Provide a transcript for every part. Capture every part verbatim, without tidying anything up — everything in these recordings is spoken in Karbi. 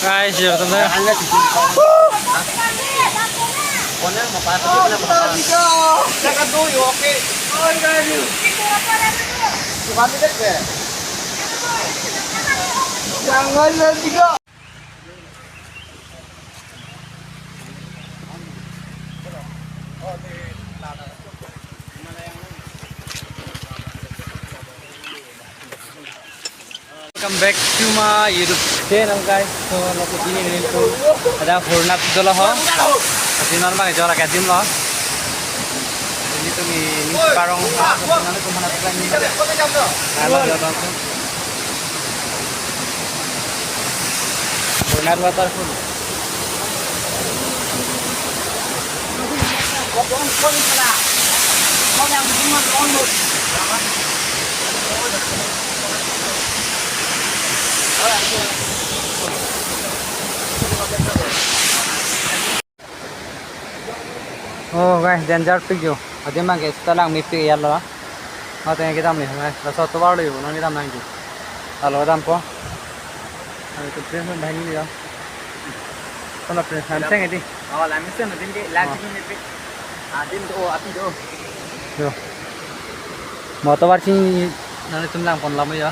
Guys, ya, teman. Jangan nanti kok. Welcome back to my YouTube channel, guys. So, lake pini nelitum dak Hornat dolo ho. Ati non bang jora ke adim lo. Nelitum ini parong. Nelitum mana tuh ini? Halo, jora tuh. Hornat waterfall. Oh, guys, danger pik jo. Adim bang ke seta langmepik ya lo. Mate kedam ni, guys. Laso tovar lo jo, non kedam nangji. Alo kedampo. Alo to train pon banghini jo. Kono train, Lamseng edi. Oh, Lamseng, adim ke, lang Oh. Chikin ni pik. Adim do, api do. Jo. Motor bar ching nangtum langpon lama ya.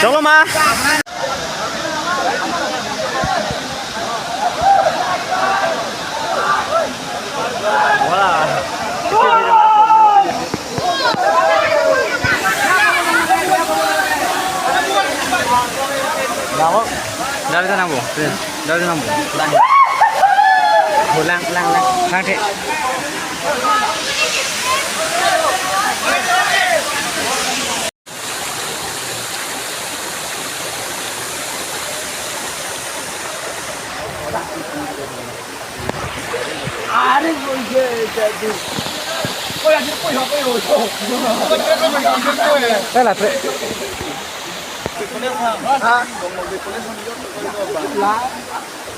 Chalo ma. Dari sana, Bu. Dari sana, Bu. Lang. Bu, lang, lang, lang. Lang, Dek. Are, koi ke jadi. Koi aja koi apa yo? Koi kira koi main koi koi. Eh, lah, Tre. Lah.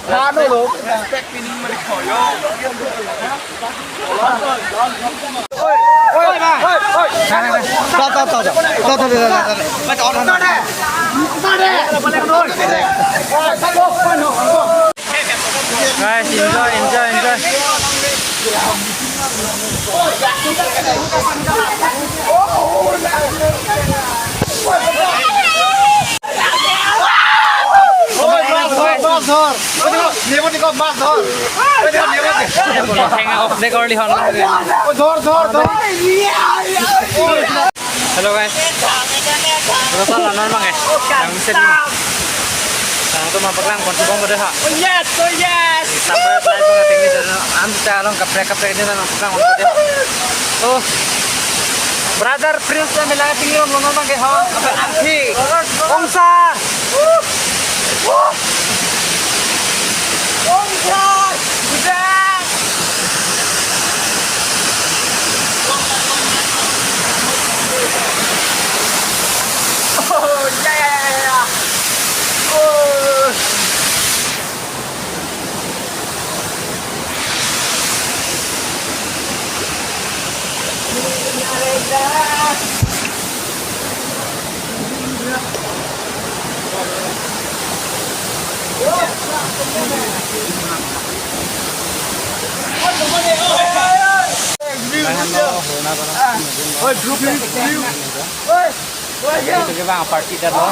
Lah, no, lo. Respect ini mereka yo. Guys, enjoy, enjoy, enjoy. মাছ ধৰ। নেব দিব, মাছ ধৰ। নেব দিব। Hang off the early horn. ধৰ, ধৰ, ধৰ। Hello guys. Rasa lanar mang eh. Yang bisa di. Nangtum nangpaklang pon si bom bade ha. Oh yes, oh yes. Sampai fly pang ating ni dan am ta along kaprek kaprek ni nangpaklang pon bade. Oh. Brother Prince na bilang tinggi rom longan bang ke ha. Angki. Ongsa. Ongsa. Udah. Oh, ya, ya, ya, ya. Oh. Oi, group view. Oi, oi, ya. Itu ke bang party dah lo.